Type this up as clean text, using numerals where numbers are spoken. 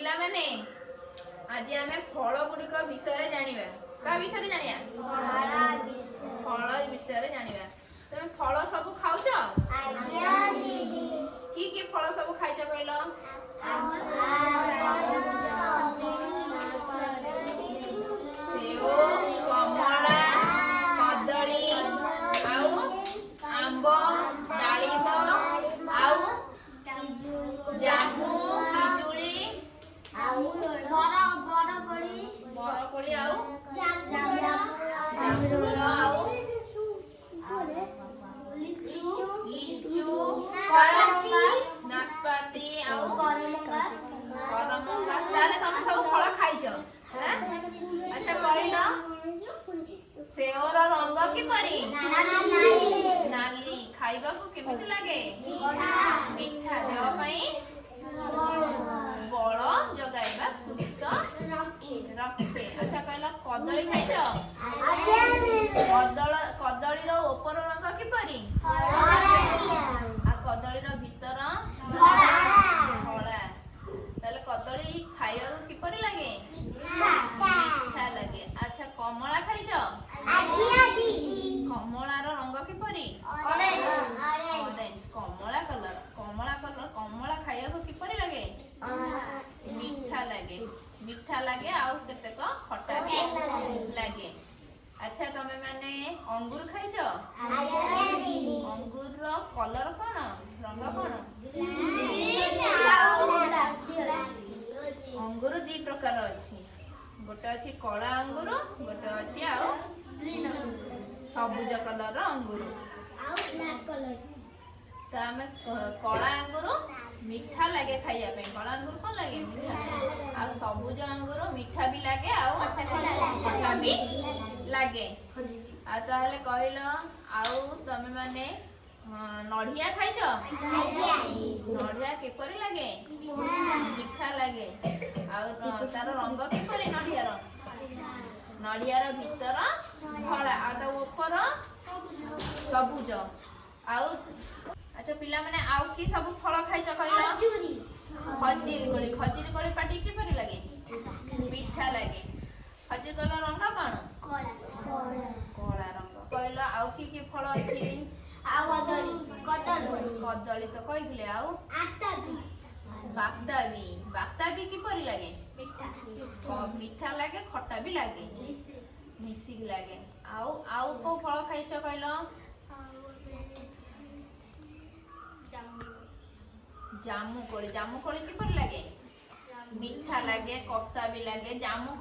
ପିଲାମାନେ, ଆଜି ଆମେ ଫଳ ଗୁଡ଼ିକ ବିଷୟରେ ଜାଣିବା। କାହା ବିଷୟରେ ଜାଣିବା? ଫଳ ବିଷୟରେ ଜାଣିବା। ତମେ ଫଳ ସବୁ ଖାଉଛ? କି କି ଫଳ ସବୁ ଖାଇଛ କହିଲ? ସେଓ, କମଳା, କଦଳୀ, ଆଉ ଆମ୍ବ, ଡାଳିମ୍ବ, ଆଉ ଜାମୁ, ପିଜୁଳି, ବରକୋଳି, ଆଉ ଜାମୁର, ଆଉ ଲିଚୁ, ନାସପାତି, ଆଉ କରମଙ୍ଗା। ତାହେଲେ ତମେ ସବୁ ଫଳ ଖାଇଛ ହାଁ? ଆଚ୍ଛା କହିଲ, ସେଓର ରଙ୍ଗ କିପରି? ନାଲି। ଖାଇବାକୁ କେମିତି ଲାଗେ? ମିଠା। ଦେହ ପାଇଁ ବଳ ଯୋଗାଇବା, ସୁସ୍ଥ ରଖେ। ଆଚ୍ଛା କହିଲ, କଦଳୀ ଖାଇଛ? କଦଳୀର ଉପର ରଙ୍ଗ କିପରି ଆଉ କଦଳୀର ଭିତର? ଧଳା। ତାହେଲେ କଦଳୀ ଖାଇବାକୁ କିପରି ଲାଗେ? ମିଠା ଲାଗେ। ଆଚ୍ଛା, କମଳା ଖାଇଛ? କମଳାର ରଙ୍ଗ କିପରି? ଅରେଞ୍ଜ, କମଳା କଲର, କମଳା କଲର। କମଳା ଖାଇବାକୁ କିପରି ଲାଗେ? ମିଠା ଲାଗେ, ମିଠା ଲାଗେ, ଆଉ କେତେକ ଖଟା ବି ଲାଗେ। ଆଚ୍ଛା, ତମେ ମାନେ ଅଙ୍ଗୁର ଖାଇଛ? ଅଙ୍ଗୁରର କଲର କଣ, ରଙ୍ଗ କଣ? ଅଙ୍ଗୁର ଦି ପ୍ରକାର ଅଛି। ଗୋଟେ ଅଛି କଳା ଅଙ୍ଗୁର, ଗୋଟେ ଅଛି ଆଉ ସବୁଜ କଲରର ଅଙ୍ଗୁର। ତ ଆମେ କଳା ଅଙ୍ଗୁର ମିଠା ଲାଗେ ଖାଇବା ପାଇଁ। କଳା ଅଙ୍ଗୁର କଣ ଲାଗେ? ମିଠା। ଆଉ ସବୁଜ ଅଙ୍ଗୁର ମିଠା ବି ଲାଗେ ଆଉ ଖଟା ବି ଲାଗେ। ଆଉ ତାହେଲେ କହିଲ, ଆଉ ତମେ ମାନେ ନଢିଆ ଖାଇଛ? ନଢିଆ କିପରି ଲାଗେ? ମିଠା ଲାଗେ। ଆଉ ତାର ରଙ୍ଗ କିପରି ନଢିଆର? ନଢିଆର ଭିତର ଧଳା ଆଉ ତା ଉପର ସବୁଜ। ଆଉ ଆଚ୍ଛା ପିଲାମାନେ, ଆଉ କି ସବୁ ଫଳ ଖାଇଛ କହିଲ? ଖଜିର କୋଳି। ଖଜିର କୋଳି ପାଟି କିପରି ଲାଗେ? ମିଠା ଲାଗେ। ଖଜିର କୋଳିର ରଙ୍ଗ କଣ? କଳା ରଙ୍ଗ। କହିଲ, ଆଉ କି କି ଫଳ ଅଛି? କଦଳୀ ତ କହିଥିଲେ, ଆଉ ବାତାବି। ବାତାବି କିପରି ଲାଗେ? ମିଠା ଲାଗେ, ଖଟା ବି ଲାଗେ, ମିଶିକି ଲାଗେ। ଆଉ ଆଉ କୋଉ ଫଳ ଖାଇଛ କହିଲ? ଜାମୁ କୋଳି। ଜାମୁ କୋଳି କିପରି ଲାଗେ? ମିଠା ଲାଗେ, କଷା ବି ଲାଗେ ଜାମୁ।